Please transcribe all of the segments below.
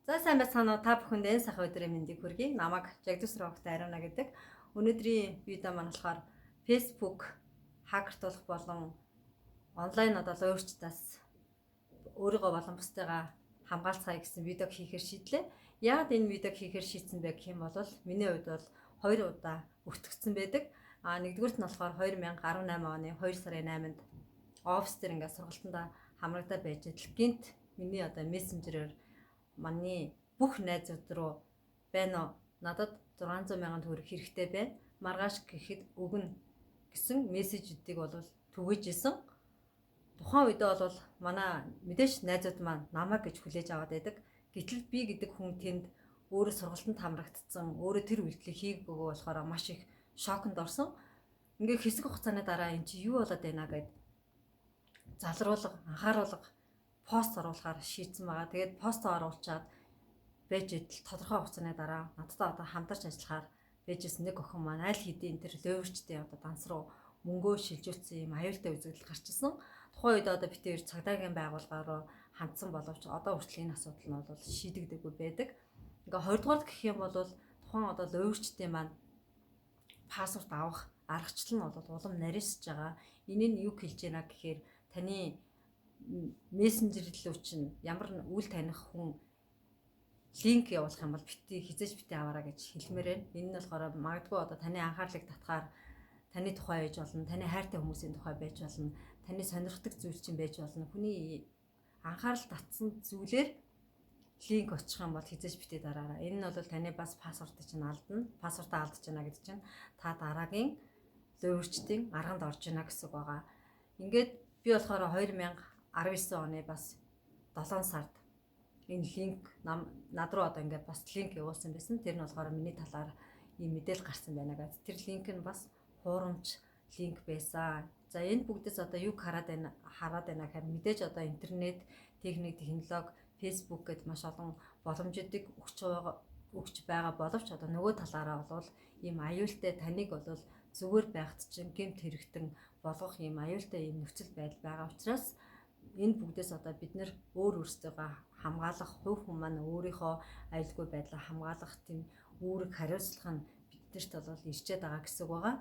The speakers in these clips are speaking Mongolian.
За, сайн байцгаана уу? Та бүхэнд энэ сайхан өдрийн мэндийг хүргэе. Намайг Жагдус Рогтой Ариуна гэдэг. Өнөөдрийн видео маань болохоор Facebook хакертуулах болон онлайн одоо луйварчдаас өөрийгөө болон бусдыгаа хамгаалцгаая гэсэн видеог хийхээр шийдлээ. Яагаад энэ видеог хийхээр шийдсэн бэ гэх юм бол миний хувьд бол хоёр удаа өртөгдсөн байдаг. А нэгдүгээрт нь болохоор 2018 оны 2 сарын 8-нд офис дээр ингээд сургалтандаа хамрагдаа байж адил гинт миний одоо мессенжерээр миний бүх найзууд руу "Байна уу? Надад 600 мянган төгрөг хэрэгтэй байна. Маргааш гэхэд өгнө" гэсэн мессежүүдийг бол түгээж исэн. Тухайн үедээ бол манай мэдээж найзууд маань намайг гэж хүлээж аваад байдаг. Гэтэл би гэдэг хүн тэнд өөрөө сургалтанд хамрагдсан, өөрөө тэр үйлдэлийг хийгээгүй болохоор маш их шоконд орсон. Ингээ хэсэг хугацааны дараа эн чи юу болоод байна гэд залруулга, анхааруулга пост оруулахаар шийдсэн байгаа. Тэгээд постоо оруулчаад байж идэл тодорхой хугацааны дараа надтай одоо хамтарч ажиллахаар байжсэн нэг охин маань аль хэдийн тэр луйварчдын одоо данс руу мөнгөө шилжүүлсэн юм аюултай үзэгдэл гарч ирсэн. Тухайн үед одоо бид хоёр цагдаагийн байгууллага руу хандсан боловч одоо хүртэл энэ асуудал нь бол шийдэгдээгүй байдаг. Ингээ 20 дугаар гэх юм бол тухайн одоо луйварчдын маань password авах аргачлал нь бол улам нарийсж байгаа. Энэ нь юу хэлж байна гэхээр таны мессенжер рүү чинь ямар үл таних хүн линк явуулах юм бол бити хизээж бити аваараа гэж хэлмээр байна. Энэ нь болохоор магадгүй одоо таны анхаарлыг татахаар таны тухай байж болно, таны хайртай хүмүүсийн тухай байж болно, таны сонирхдаг зүйл чинь байж болно. Хүний анхаарал татсан зүйлээр линк очих юм бол хизээж бити дараараа. Энэ нь бол таны бас password чинь алдна. Password аа алдаж байна гэдэг чинь та дараагийн луйварчдын арганд орж байна гэсэн үг байгаа. Ингээд би болохоор 2019 оны бас 7 сард энэ линк над руу одоо ингээд бас линк явуулсан байсан. Тэр нь болохоор миний талаар ийм мэдээлэл гарсан байна гэдэг. Тэр линк нь бас хуурамч линк байсан. За, энэ бүгдээс одоо юг хараад байна гэхээр мэдээж одоо интернет, техник, технологи, Facebook гэд маш олон боломжуудыг өгч байгаа боловч одоо нөгөө талаараа бол ийм аюултай, таныг бол зүгээр байхад чинь гэмт хэрэгтэн болгох ийм аюултай ийм нөхцөл байдал байгаа учраас энэ бүгдээс одоо бид нэр өөр өөрсдийгөө хамгаалах, хувь хүн маань өөрийнхөө аюулгүй байдлаа хамгаалах тийм үүрэг хариуцлага нь биднэрт бол ирчээд байгаа гэсэн үг байгаа.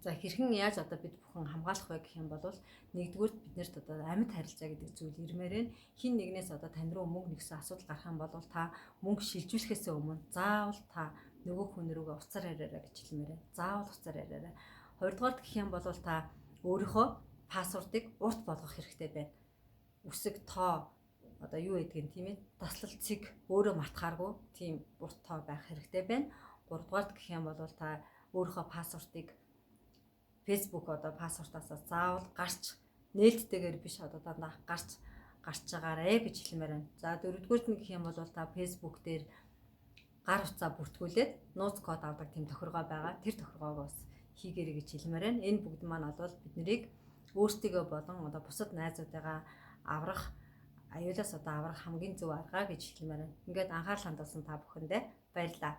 За, хэрхэн яаж одоо бид бүхэн хамгаалах вэ гэх юм бол нэгдүгээр биднэрт одоо амьд харилцаа гэдэг зүйл ирмээр байна. Хэн нэгнээс одоо тань руу мөнгө нэгсэн асуудал гарах юм бол та мөнгө шилжүүлэхээс өмнө заавал та нөгөө хүн рүүгээ уцаар яриараа гэж хэлмээр байна. Заавал уцаар яриараа. Хоёрдугаар гэх юм бол та өөрийнхөө password ыг урт болгох хэрэгтэй байна. Үсэг, тоо, одоо юу гэдгийг тийм ээ, таслал, цэг өөрөө мартахааргүй тийм урт тоо байх хэрэгтэй байна. Гуравдугаар гэх юм бол та өөрийнхөө password ыг Facebook одоо password аас заавал гарч нээлттэйгээр биш, одоо дандаа гарч гарч байгаарэ гэж хэлмээр байна. За, дөрөвдүгüрт нь гэх юм бол та Facebook дээр гар утсаа бүртгүүлээд нууц код авдаг тийм тохиргоо байгаа. Тэр тохиргоог бас хийгээрэй гэж хэлмээр байна. Энэ бүгд маань бол бид нарыг өөрсдийгөө болон одоо бусад найзуудыгаа аврах, аюулаас одоо аврах хамгийн зөв арга гэж хэлмээр байна. Ингээд анхаарал хандуулсан та бүхэндээ баярлалаа.